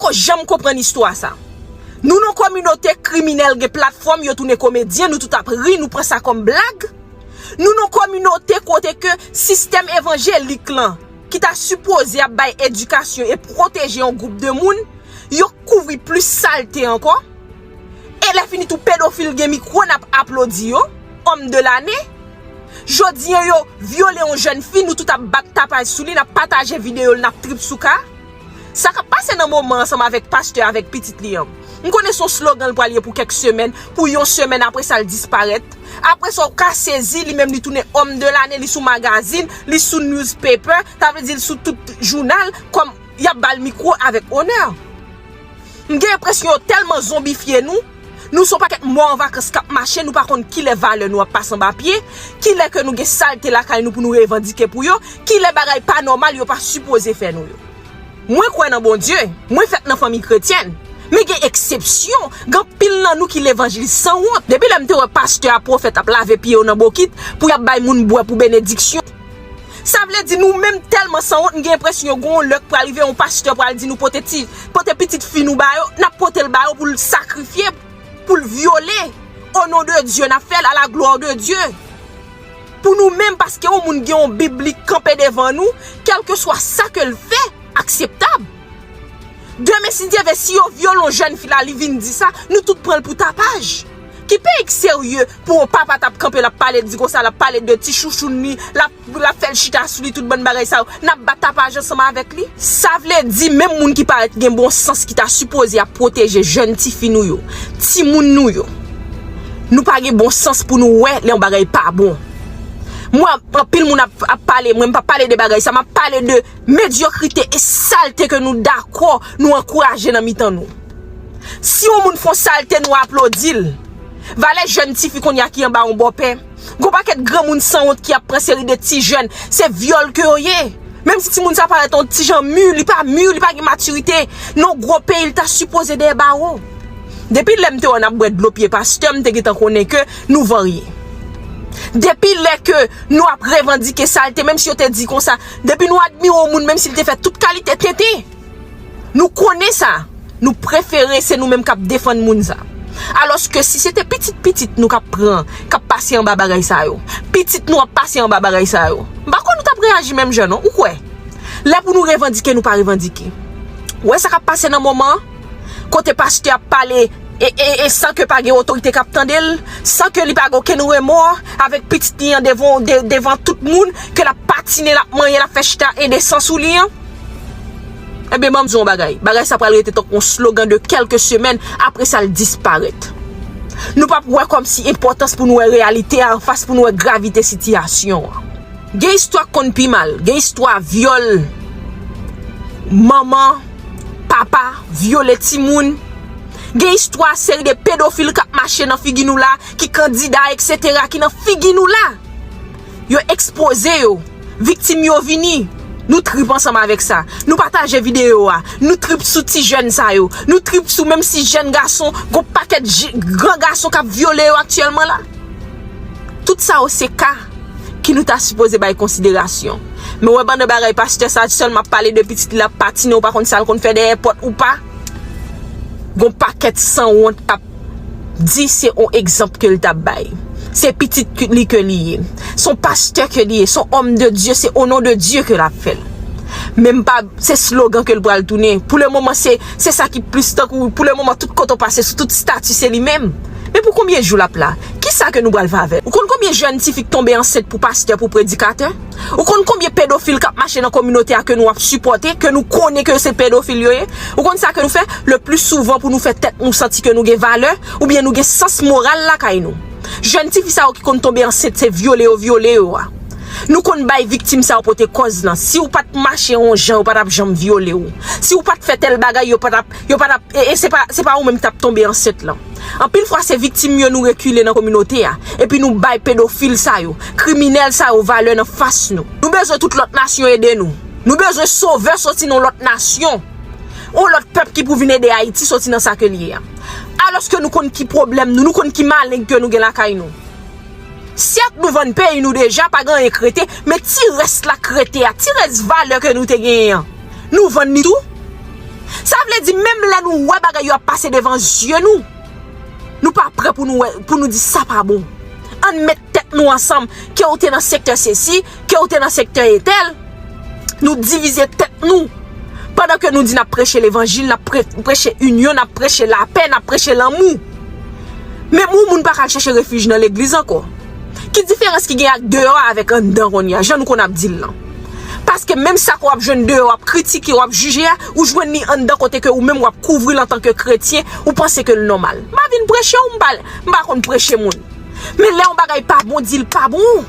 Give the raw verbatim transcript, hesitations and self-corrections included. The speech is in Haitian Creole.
Ko janm konprann istwa sa. Nou nan kominote kriminèl gen platfòm, yo tounen komedyen, nou tout ap ri, nou pran sa kòm blag. Nou nan kominote kote ke sistèm evanjelik lan, ki ta sipoze ap bay edikasyon e pwoteje yon gwoup de moun, yo kouvri plis salte ankò. E lè fini tou pedofil gen mikwo, n ap aplodi yo, homme de l'année. Jodi an yo vyole yon jèn fi, nou tout ap bat tapaj sou li, n ap pataje videyo l, n ap trip sou ka. Sa k ap pase nan moman ansanm avèk pastè avèk pitit li an? M konnen se yon slogan l pral ye pou kèk semèn, pou yon semèn, apre sa l disparèt. Apre sa w ka sezi, li menm li tounen homme de l'année, li sou magazin, li sou newspaper, sa vle di l sou tout jounal, kòm y ap ba l mikwo avèk onè. M gen enpresyon yo tèlman zonbifye nou, nou se yon pakèt mò an vakans k ap mache, nou pa konn kilè valè nou ap pase anba pye, kilè ke nou gen salte lakay nou pou nou revandike pou yo, kilè bagay pa nòmal yo pa sipoze fè nou yo. Mwen kwè nan Bondye, mwen fèt nan fanmi kretyèn. Men gen eksepsyon, gen anpil nan nou ki levanjil sanwont. Depi lè m te wè pastè a, pwofèt ap lave pye yo nan bokit pou y ap bay moun bwè pou benediksyon. Sa vle di nou menm tèlman sanwont, m gen enpresyon gen yon lè k pral rive, yon pastè pral di nou pote ti, pote pitit fi nou ba yo, n ap pote l ba yo pou l sakrifye, pou l vyole, au nom de Dieu, n ap fè l à la gloire de Dieu. Pou nou menm, paske yon moun gen yon Bib li kanpe devan nou, kèlkeswa sa ke l fè, akseptab. Demen, si Dye vle, si yo vyole yon jèn fi la, li vin di sa, nou tout pran l pou tapaj. Ki peyi k serye pou yon papa t ap kanpe, l ap pale di konsa, l ap pale de ti chouchoun li, l ap, l ap fè l chita sou li, tout bann bagay sa yo. N ap bat tapaj ansanm avèk li. Sa vle di, menm moun ki parèt gen bon sans, ki ta sipoze ap pwoteje jèn tifi nou yo, timoun nou yo, nou pa gen bon sans pou nou wè lè yon bagay pa bon. Mwen, anpil moun ap, ap pale, mwen m pa pale de bagay sa, m ap pale de medyokrite e salte ke nou dakò, nou ankouraje nan mitan nou. Si yon moun fè yon salte, nou aplodi l. Valè jèn tifi kounye a ki anba yon bòpè. Gon pakèt granmoun sanwont ki ap pran seri de ti jèn, se vyòl ke yo ye. Menm si timoun sa parèt yon ti jan mi, li pa mi, li pa gen matirite. Nan gwo peyi, li ta sipoze dèyè bawo. Depi lè m te wè n ap bwè dlo pye pastè, m te gentan konnen ke nou varye. Depi lè ke nou ap revandike salte, menm si yo te di konsa, depi nou admire yon moun, menm si l te fè tout kalite tenten, nou konnen sa, nou prefere se nou menm k ap defann moun sa. Alòske si se te pitit pitit nou k ap pran, k ap pase anba bagay sa yo, pitit nou ap pase anba bagay sa yo, m pa kwè nou t ap reyaji menm jan non, ou kwè? Lè pou nou revandike, nou pa revandike. Ou wè sa k ap pase nan moman an? Kote pastè ap pale e, e, e san ke pa gen otorite k ap tande l, san ke li pa gen okenn remò avèk pitit li an devan, de, devan tout moun, ke l ap patinen, l ap manyen, l ap fè chita endesan sou li an. Ebyen, ban m di w yon bagay. Bagay sa pral rete tankou yon slogan de kèlke semèn, apre sa l disparèt. Nou p ap wè kòmsi enpòtans pou nou wè reyalite a anfas, pou nou wè gravite sitiyasyon an. Gen istwa k konn pi mal, gen istwa vyòl, manman, papa, vyole timoun. Gen istwa seri de pedofil k ap mache nan figi nou la, ki kandida, etsetera, ki nan figi nou la. Yo ekspoze yo. Viktim yo vini. Nou trip ansanm avèk sa. Nou pataje videyo a. Nou trip sou ti jèn sa yo. Nou trip sou menm si jèn gason, gon pakèt je-, gran gason k ap vyole yo aktyèlman la. Tout sa yo se ka ki nou ta sipoze bay konsiderasyon. Men w wè bann bagay pastè sa sèlman ap pale de pitit li l ap patinen, ou pa konn sa l konn fè dèyè pòt ou pa. Gon pakèt sanwont k ap di se yon egzanp ke l t ap bay. Se pitit ki, li ke li ye. Se yon pastè ke li ye. Se yon homme de Dieu. Se au nom de Dieu ke l ap fè l. Men m pa, se slogan ke l pral tounen. Pou le moman, se, se sa ki plis tankou, pou le moman, tout kote w pase, sou tout stati, se li menm. Men pou konbyen jou l ap la? Kisa ke nou pral fè avè l? Ou konn konbyen jèn tifi k tonbe ansent pou pastè, pou predikatè? Ou konn konbyen pedofil k ap mache nan kominote a ke nou ap sipòte, ke nou konnen ke se pedofil yo ye? Ou konn sa ke nou fè? Le pli souvan, pou nou fè tèt nou santi ke nou gen valè, oubyen nou gen sans moral lakay nou. Jèn tifi sa yo ki konn tonbe ansent, se vyole yo vyole yo a. Nou konn bay viktim sa yo pote kòz lan. Si w pa t mache yon jan, yo pa t ap janm vyole w. Si w pa t fè tèl bagay, yo pa t ap, yo pa t ap, e, e se pa, se pa ou menm ki t ap tonbe ansent lan. Anpil fwa, se viktim yo nou rekile nan kominote a. Epi nou bay pedofil sa yo, kriminèl sa yo valè nan fas nou. Nou bezwen tout lòt nasyon ede nou. Nou bezwen sovè soti nan lòt nasyon. Yon lòt pèp ki pou vin ede Ayiti soti nan sa ke l ye a. Alòske nou konn ki pwoblèm nou, nou konn ki maleng ke nou gen lakay nou. Sèt, nou vann peyi nou deja, pa gen anyen k rete, men ti rès la k rete a, ti rès valè ke nou te genyen an, nou vann li tou. Sa vle di, menm lè nou wè bagay yo ap pase devan zye nou, nou pa prè pou nou wè, pou nou di sa pa bon. Ann met tèt nou ansanm, ke ou te nan sektè sesi, ke ou te nan sektè entèl, nou divize tèt nou. Pandan ke nou di n ap preche levanjil, n ap pre- preche inyon, n ap preche lapè, n ap preche lanmou. Menm yon moun pa ka al chèche refij nan legliz ankò. Ki diferans ki gen ak deyò a avèk anndan kounye a, jan nou konn ap di l lan? Paske menm sa ke w ap jwenn deyò, w ap kritike, w ap jije a, ou jwenn li anndan kote ke ou menm w ap kouvri l antanke kretyen, ou panse ke l nòmal. M pa vin preche w, m pa, m pa konn preche moun. Men lè yon bagay pa bon, di l pa bon.